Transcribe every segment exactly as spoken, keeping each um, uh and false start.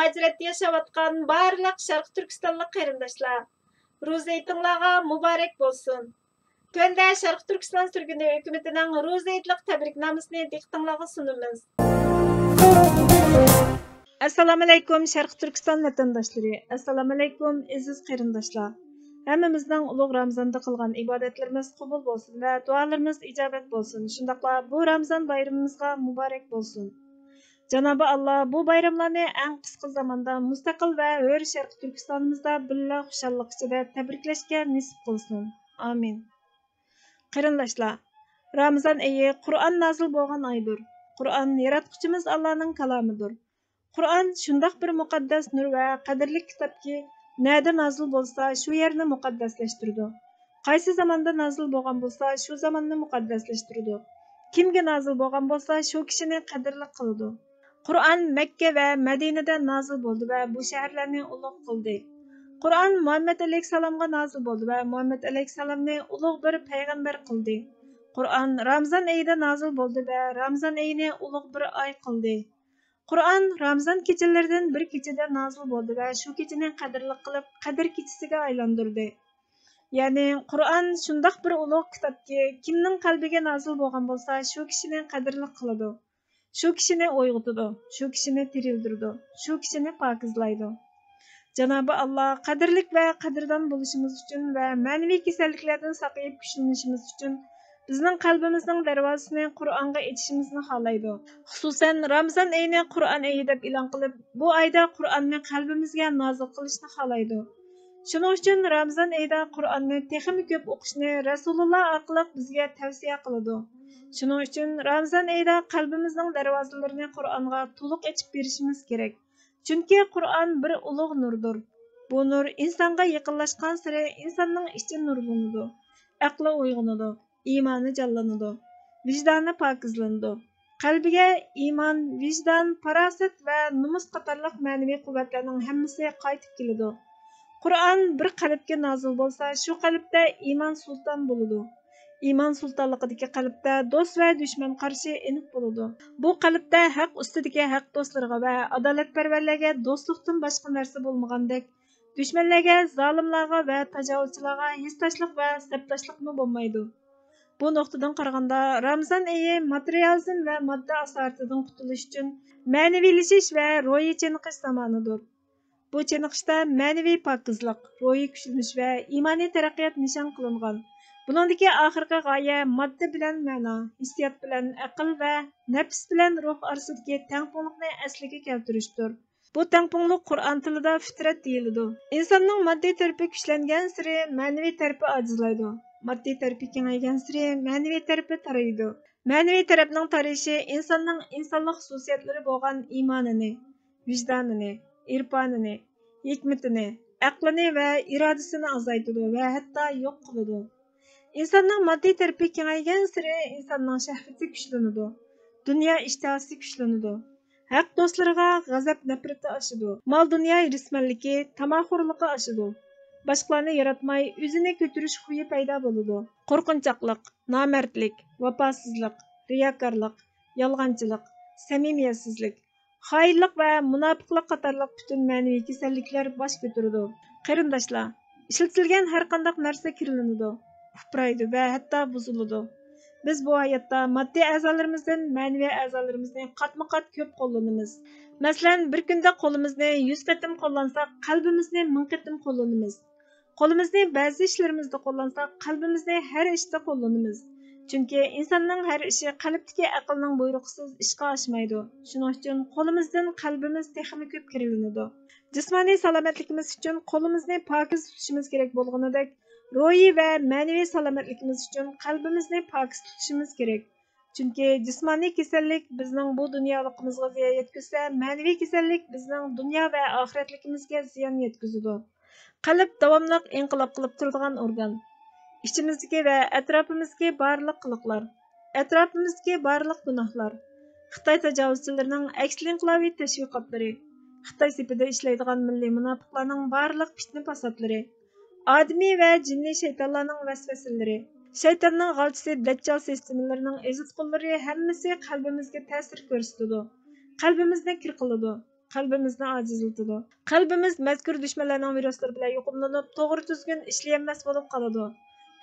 ھەزرەتتە ياشاۋاتقان بارلىق شەرقىي تۈركىستانلىق قېرىنداشلار، روزا ھېيتىڭلارغا مۇبارەك بولسۇن! تۆۋەندە شەرقىي تۈركىستان سۈرگۈندە ھۆكۈمىتىنىڭ روزا ھېيتلىق تەبرىكنامىسىنى دىققىتىڭلارغا سۇنىمىز. ئەسسالامۇئەلەيكۇم، شەرقىي تۈركىستان ۋەتەنداشلىرى! ئەسسالامۇئەلەيكۇم، ئەزىز قېرىنداشلار! ھەممىمىزنىڭ ئۇلۇغ رامىزاندا قىلغان ئىبادەتلىرىمىز قوبۇل بولسۇن ۋە دۇئالىرىمىز ئىجابەت بولسۇن. شۇنداقلا بۇ رامىزان بايرىمىمىزغا مۇبارەك بولسۇن. جانابى ئاللا بۇ بايراملارنى ئەڭ قىسقا زاماندا مۇستەقىل ۋە ھۆر شەرقىي تۈركىستانىمىزدا بىللە خۇشاللىق ئىچىدە تەبرىكلەشكە نېسىپ قىلسۇن. ئامىن. قېرىنداشلار، رامىزان ئېيى قۇرئان نازىل بولغان ئايدۇر. قۇرئان ياراتقۇچىمىز ئاللانىڭ كالامىدۇر. قۇرئان شۇنداق بىر مۇقەددەس نۇر ۋە قەدىرلىك كىتابكى، نەدە نازىل بولسا، شۇ يەرنى مۇقەددەسلەشتۈرىدۇ. قايسى زاماندا نازىل بولغان بولسا، شۇ زاماننى مۇقەددەسلەشتۈرىدۇ. كىمگە نازىل بولغان بولسا، شۇ كىشىنى قەدىرلىك قىلىدۇ. قۇرئان مەككە ۋە مەدىنىدە نازىل بولدى ۋە بۇ شەھەرلەرنى ئۇلۇغ قىلدى. قۇرئان مۇھەممەد ئەلەيھىسسالامغا نازىل بولدى ۋە مۇھەممەد ئەلەيھىسسالامنى ئۇلۇغ بىر پەيغەمبەر قىلدى. قۇرئان رامىزان ئېيىدا نازىل بولدى ۋە رامىزان ئېيىنى ئۇلۇغ بىر ئاي قىلدى. قۇرئان رامىزان كېچىلىرىدىن بىر كېچىدە نازىل بولدى ۋە شۇ كېچىنى قەدىرلىك قىلىپ، قەدىر كېچىسىگە ئايلاندۇردى. يەنى قۇرئان شۇنداق بىر ئۇلۇغ كىتابكى، كىمنىڭ قەلبىگە نازىل بولغان بولسا، شۇ كىشىنى قەدىرلىك قىلىدۇ. شۇ كىشىنى ئويغىتىدۇ، شۇ كىشىنى تىرىلدۈرىدۇ، شۇ كىشىنى پاكىزلايدۇ. جانابى ئاللا قەدىرلىك ۋە قەدىردان بولۇشىمىز ئۈچۈن ۋە مەنىۋى كېسەللىكلەردىن ساقىيىپ كۈچلىنىشىمىز ئۈچۈن بىزنىڭ قەلبىمىزنىڭ دەرۋازىسىنى قۇرئانغا ئېچىشىمىزنى خالايدۇ. خۇسۇسەن، رامىزان ئېيىنى قۇرئان ئېيى دەپ ئېلان قىلىپ، بۇ ئايدا قۇرئاننى قەلبىمىزگە نازىل قىلىشنى خالايدۇ. شۇنىڭ ئۈچۈن رامىزان ئېيىدا قۇرئاننى تېخىمۇ كۆپ ئوقۇشنى رەسۇلۇللا ئارقىلىق بىزگە تەۋسىيە قىلىدۇ. شۇنىڭ ئۈچۈن رامىزان ئېيىدا قەلبىمىزنىڭ دەرۋازىلىرىنى قۇرئانغا تولۇق ئېچىپ بېرىشىمىز كېرەك. چۈنكى قۇرئان بىر ئۇلۇغ نۇردۇر. بۇ نۇر ئىنسانغا يېقىنلاشقانسېرى ئىنساننىڭ ئىچى نۇرلىنىدۇ، ئەقلى ئويغىنىدۇ، ئىمانى جانلىنىدۇ، ۋىجدانى پاكىزلىنىدۇ. قەلبىگە ئىمان، ۋىجدان، پاراسەت ۋە نومۇس قاتارلىق مەنىۋى قۇۋۋەتلەرنىڭ ھەممىسى قايتىپ كېلىدۇ. قۇرئان بىر قەلبكە نازىل بولسا، شۇ قەلبتە ئىمان سۇلتان بولىدۇ. ئىمان سۇلتانلىقىدىكى قەلبتە دوست ۋە دۈشمەن قارىشى ئېنىق بولىدۇ. بۇ قەلبتە ھەق ئۈستىدىكى ھەق دوستلىرىغا ۋە ئادالەتپەرۋەرلەرگە دوستلۇقتىن باشقا نەرسە بولمىغاندەك، دۈشمەنلەرگە، زالىملارغا ۋە تاجاۋۇزچىلارغا ھېسداشلىق ۋە سەپداشلىقمۇ بولمايدۇ. بۇ نۇقتىدىن قارىغاندا، رامىزان ئېيى ماتېرىيالىزم ۋە ماددا ئاسارىتىدىن قۇتۇلۇش ئۈچۈن مەنىۋىلىشىش ۋە روھىي چېنىقىش زامانىدۇر. بۇ چېنىقىشتا مەنىۋى پاكىزلىق، روھىي كۈچلىنىش ۋە ئىمانىي تەرەققىيات نىشان قىلىنغان. بۇنىڭدىكى ئاخىرقى غايە ماددا بىلەن مەنا، ھېسسىيات بىلەن ئەقىل ۋە نەپس بىلەن روھ ئارىسىدىكى تەڭپۇڭلۇقنى ئەسلىگە كەلتۈرۈشتۇر. بۇ تەڭپۇڭلۇق قۇرئان تىلىدا فىترەت دېيىلىدۇ. ئىنساننىڭ ماددىي تەرىپى كۈچلەنگەنسېرى مەنىۋى تەرىپى ئاجىزلايدۇ. ماددىي تەرىپى كېڭەيگەنسېرى مەنىۋى تەرىپى تارىيىدۇ. مەنىۋى تەرەپنىڭ تارىيىشى ئىنساننىڭ ئىنسانلىق خۇسۇسىيەتلىرى بولغان ئىمانىنى، ۋىجدانىنى، ئىرپانىنى، ھېكمىتىنى، ئەقلىنى ۋە ئىرادىسىنى ئازايتىدۇ ۋە ھەتتا يوق قىلىدۇ. ئىنساننىڭ ماددىي تەرىپى كېڭەيگەنسېرى ئىنساننىڭ شەھۋىتى كۈچلىنىدۇ، دۇنيا ئىشتىھاسى كۈچلىنىدۇ، ھەق دوستلىرىغا غەزەپ نەپرىتى ئاشىدۇ، مال دۇنيا ھېرىسمەنلىكى، تاماخورلۇقى ئاشىدۇ، باشقىلارنى ياراتماي ئۆزىنى كۆتۈرۈش خۇيى پەيدا بولىدۇ. قورقۇنچاقلىق، نامەردلىك، ۋاپاسىزلىق، رىياكارلىق، يالغانچىلىق، سەمىمىيەتسىزلىك، خائىنلىق ۋە مۇناپىقلىق قاتارلىق پۈتۈن مەنىۋى كېسەللىكلەر باش كۆتۈرىدۇ. قېرىنداشلار، ئىشلىتىلگەن ھەر قانداق نەرسە كىرلىنىدۇ، ئۇپرايدۇ ۋە ھەتتا بۇزۇلىدۇ. بىز بۇ ھاياتتا ماددىي ئەزالىرىمىزدىن مەنىۋى ئەزالىرىمىزنى قاتمۇ قات كۆپ قوللىنىمىز. مەسىلەن، بىر كۈندە قولىمىزنى يۈز قېتىم قوللانساق، قەلبىمىزنى مىڭ قېتىم قوللىنىمىز. قولىمىزنى بەزى ئىشلىرىمىزدا قوللانساق، قەلبىمىزنى ھەر ئىشتا قوللىنىمىز. چۈنكى ئىنساننىڭ ھەر ئىشى قەلبتىكى ئەقىلنىڭ بۇيرۇقىسىز ئىشقا ئاشمايدۇ. شۇنىڭ ئۈچۈن قولىمىزدىن قەلبىمىز تېخىمۇ كۆپ كىرلىنىدۇ. جىسمانىي سالامەتلىكىمىز ئۈچۈن قولىمىزنى پاكىز تۇتۇشىمىز كېرەك بولغىنىدەك، روھىي ۋە مەنىۋى سالامەتلىكىمىز ئۈچۈن قەلبىمىزنى پاكىز تۇتۇشىمىز كېرەك. چۈنكى جىسمانىي كېسەللىك بىزنىڭ بۇ دۇنيالىقىمىزغا زىيان يەتكۈزسە، مەنىۋى كېسەللىك بىزنىڭ دۇنيا ۋە ئاخىرەتلىكىمىزگە زىيان يەتكۈزىدۇ. قەلب داۋاملىق ئىنقىلاب قىلىپ تۇرىدىغان ئورگان. ئىچىمىزدىكى ۋە ئەتراپىمىزدىكى بارلىق قىلىقلار، ئەتراپىمىزدىكى بارلىق گۇناھلار، خىتاي تاجاۋۇزچىلىرىنىڭ ئەكسىلىنقىلابىي تەشۋىقاتلىرى، خىتاي سېپىدا ئىشلەيدىغان مىللىي مۇناپىقلارنىڭ بارلىق پىتنە-پاساتلىرى، ئادىمىي ۋە جىننىي شەيتانلارنىڭ ۋەسۋەسىلىرى، شەيتاننىڭ غالچىسى دەججال سىستېمىلىرىنىڭ ئېزىتقۇنلىرى ھەممىسى قەلبىمىزگە تەسىر كۆرسىتىدۇ، قەلبىمىزنى كىر قىلىدۇ. قەلبىمىزنى ئاجىزلىتىدۇ. قەلبىمىز مەزكۇر دۈشمەنلەرنىڭ ۋىرۇسلىرى بىلەن يۇقۇملىنىپ، توغرا تۈزگۈن ئىشلىيەلمەس بولۇپ قالىدۇ.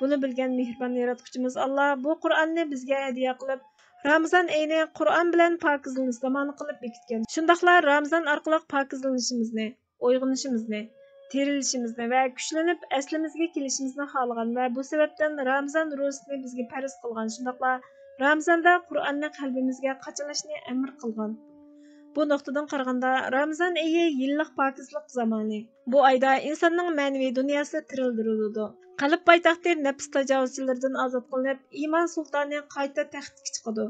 بۇنى بىلگەن مېھرىبان ياراتقۇچىمىز ئاللا بۇ قۇرئاننى بىزگە ھەدىيە قىلىپ، رامىزان ئېيىنى قۇرئان بىلەن پاكىزلىنىش زامانى قىلىپ بېكىتكەن. شۇنداقلا رامىزان ئارقىلىق پاكىزلىنىشىمىزنى، ئويغىنىشىمىزنى، تىرىلىشىمىزنى ۋە كۈچلىنىپ ئەسلىمىزگە كېلىشىمىزنى خالىغان ۋە بۇ سەۋەبتىن رامىزان روزىسىنى بىزگە پەرز قىلغان، شۇنداقلا رامىزاندا قۇرئاننى قەلبىمىزگە قاچىلاشنى ئەمر قىلغان. بۇ نۇقتىدىن قارىغاندا، رامىزان ئېيى يىللىق پاكىزلىق زامانى. بۇ ئايدا ئىنساننىڭ مەنىۋى دۇنياسى تىرىلدۈرۈلىدۇ. قەلب پايتەختى نەپس تاجاۋۇزچىلىرىدىن ئازاد قىلىنىپ، ئىمان سۇلتانى قايتا تەختكە چىقىدۇ.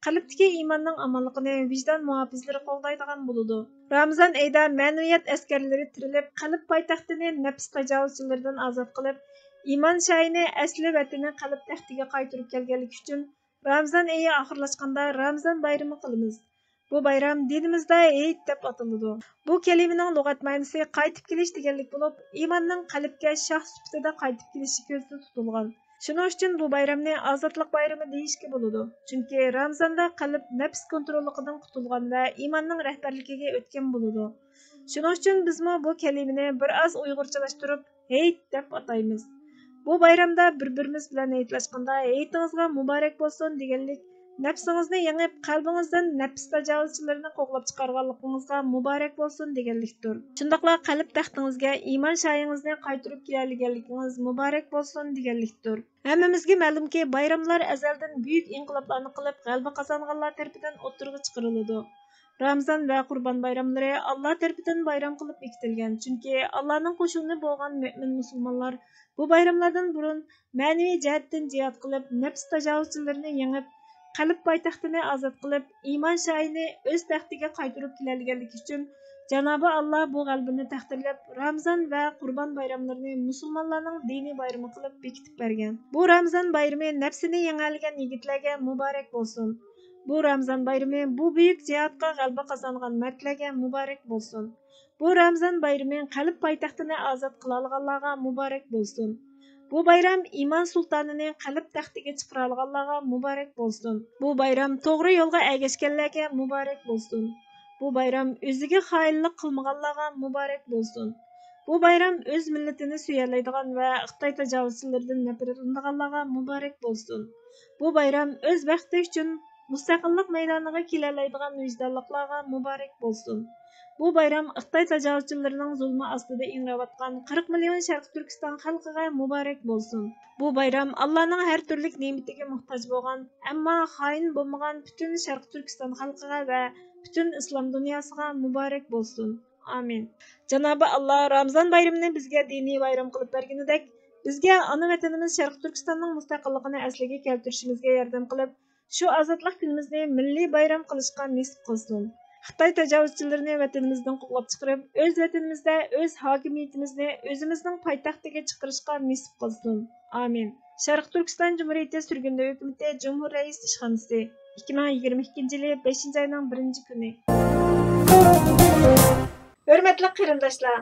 قەلبتىكى ئىماننىڭ ئامانلىقىنى ۋىجدان مۇھاپىزلىرى قوغدايدىغان بولىدۇ. رامىزان ئېيىدا مەنىۋىيەت ئەسكەرلىرى تىرىلىپ، قەلب پايتەختىنى نەپس تاجاۋۇزچىلىرىدىن ئازاد قىلىپ، ئىمان شاھىنى ئەسلى ۋەتىنى قەلب تەختىگە قايتۇرۇپ كەلگەنلىكى ئۈچۈن رامىزان ئېيى ئاخىرلاشقاندا رامىزان بايرىمى قىلىمىز. بۇ بايرام دىنىمىزدا ھېيت دەپ ئاتىلىدۇ. بۇ كەلىمىنىڭ لۇغەت مەنىسى قايتىپ كېلىش دېگەنلىك بولۇپ، ئىماننىڭ قەلبكە شاھ سۈپىتىدە قايتىپ كېلىشى كۆزدە تۇتۇلغان. شۇنىڭ ئۈچۈن بۇ بايرامنى ئازادلىق بايرىمى دېيىشكە بولىدۇ. چۈنكى رامىزاندا قەلب نەپس كونتروللۇقىدىن قۇتۇلغان ۋە ئىماننىڭ رەھبەرلىكىگە ئۆتكەن بولىدۇ. شۇنىڭ ئۈچۈن بىزمۇ بۇ كەلىمىنى بىر ئاز ئۇيغۇرچىلاشتۇرۇپ، ھېيت دەپ ئاتايمىز. بۇ بايرامدا بىر-بىرىمىز بىلەن ھېيتلاشقاندا، ھېيتىڭىزغا مۇبارەك بولسۇن دېگەنلىك، نەپسىڭىزنى يېڭىپ، قەلبىڭىزدىن نەپس تاجاۋۇزچىلىرىنى قوغلاپ چىقارغانلىقىڭىزغا مۇبارەك بولسۇن دېگەنلىكتۇر. شۇنداقلا قەلب تەختىڭىزگە ئىمان شاھىڭىزنى قايتۇرۇپ كېلەلىگەنلىكىڭىز مۇبارەك بولسۇن دېگەنلىكتۇر. ھەممىمىزگە مەلۇمكى، بايراملار ئەزەلدىن بۈيۈك ئىنقىلابلارنى قىلىپ، غەلىبە قازانغانلار تەرىپىدىن ئوتتۇرىغا چىقىرىلىدۇ. رامىزان ۋە قۇربان بايراملىرى ئاللا تەرىپىدىن بايرام قىلىپ بېكىتىلگەن، چۈنكى ئاللانىڭ قوشۇنى بولغان مۆمىن مۇسۇلمانلار بۇ بايراملاردىن بۇرۇن مەنىۋى جەھەتتىن جىھاد قىلىپ، نەپس تاجاۋۇزچىلىرىنى يېڭىپ، قەلب پايتەختىنى ئازاد قىلىپ، ئىمان شاھىنى ئۆز تەختىگە قايتۇرۇپ كېلەلىگەنلىكى ئۈچۈن، جانابى ئاللا بۇ غەلىبىنى تەقدىرلەپ، رامىزان ۋە قۇربان بايراملىرىنى مۇسۇلمانلارنىڭ دىنىي بايرىمى قىلىپ بېكىتىپ بەرگەن. بۇ رامىزان بايرىمى نەپسىنى يېڭەلىگەن يىگىتلەرگە مۇبارەك بولسۇن. بۇ رامىزان بايرىمى بۇ بۈيۈك جىھادقا غەلىبە قازانغان مەردلەرگە مۇبارەك بولسۇن. بۇ رامىزان بايرىمى قەلب پايتەختىنى ئازاد قىلالىغانلارغا مۇبارەك بولسۇن. بۇ بايرام ئىمان سۇلتانىنى قەلب تەختىگە چىقىرالىغانلارغا مۇبارەك بولسۇن. بۇ بايرام توغرا يولغا ئەگەشكەنلەرگە مۇبارەك بولسۇن. بۇ بايرام ئۆزىگە خائىنلىق قىلمىغانلارغا مۇبارەك بولسۇن. بۇ بايرام ئۆز مىللىتىنى سۆيەلەيدىغان ۋە خىتاي تاجاۋۇزچىلىرىدىن نەپرەتلىنىدىغانلارغا مۇبارەك بولسۇن. بۇ بايرام ئۆز بەختى ئۈچۈن مۇستەقىللىق مەيدانىغا كېلەلەيدىغان ۋىجدانلىقلارغا مۇبارەك بولسۇن. بۇ بايرام خىتاي تاجاۋۇزچىلىرىنىڭ زۇلمى ئاستىدا ئىڭراۋاتقان قىرىق مىليون شەرقىي تۈركىستان خەلقىگە مۇبارەك بولسۇن. بۇ بايرام ئاللانىڭ ھەر تۈرلۈك نېمىتىگە موھتاج بولغان، ئەمما خائىن بولمىغان پۈتۈن شەرقىي تۈركىستان خەلقىگە ۋە پۈتۈن ئىسلام دۇنياسىغا مۇبارەك بولسۇن. ئامىن. جانابى ئاللا رامىزان بايرىمىنى بىزگە دىنىي بايرام قىلىپ بەرگىنىدەك، بىزگە ئانا ۋەتىنىمىز شەرقىي تۈركىستاننىڭ مۇستەقىللىقىنى ئەسلىگە كەلتۈرۈشىمىزگە ياردەم قىلىپ، شۇ ئازادلىق كۈنىمىزنى مىللىي بايرام قىلىشقا نېسىپ قىلسۇن. خىتاي تاجاۋۇزچىلىرىنى ۋەتىنىمىزدىن قوغلاپ چىقىرىپ، ئۆز ۋەتىنىمىزدە ئۆز ھاكىمىيىتىمىزنى ئۆزىمىزنىڭ پايتەختىگە چىقىرىشقا نېسىپ قىلسۇن. ئامىن. شەرقىي تۈركىستان جۇمھۇرىيىتى سۈرگۈندە ھۆكۈمىتى، جۇمھۇر رەئىس ئىشخانىسى، ئىككى مىڭ يىگىرمە ئىككىنچى يىلى بەشىنچى ئاينىڭ بىرىنچى كۈنى. ھۆرمەتلىك قېرىنداشلار،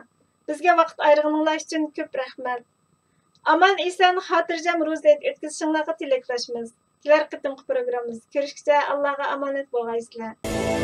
بىزگە ۋاقىت ئايرىغىنىڭلار ئۈچۈن كۆپ رەھمەت. ئامان-ئېسەن، خاتىرجەم روزا ھېيت ئۆتكۈزۈشۈڭلارغا تىلەكداشمىز. كېلەر قېتىمقى پروگراممىمىزدا كۆرۈشكىچە ئاللاغا ئامانەت بولغايسىلەر.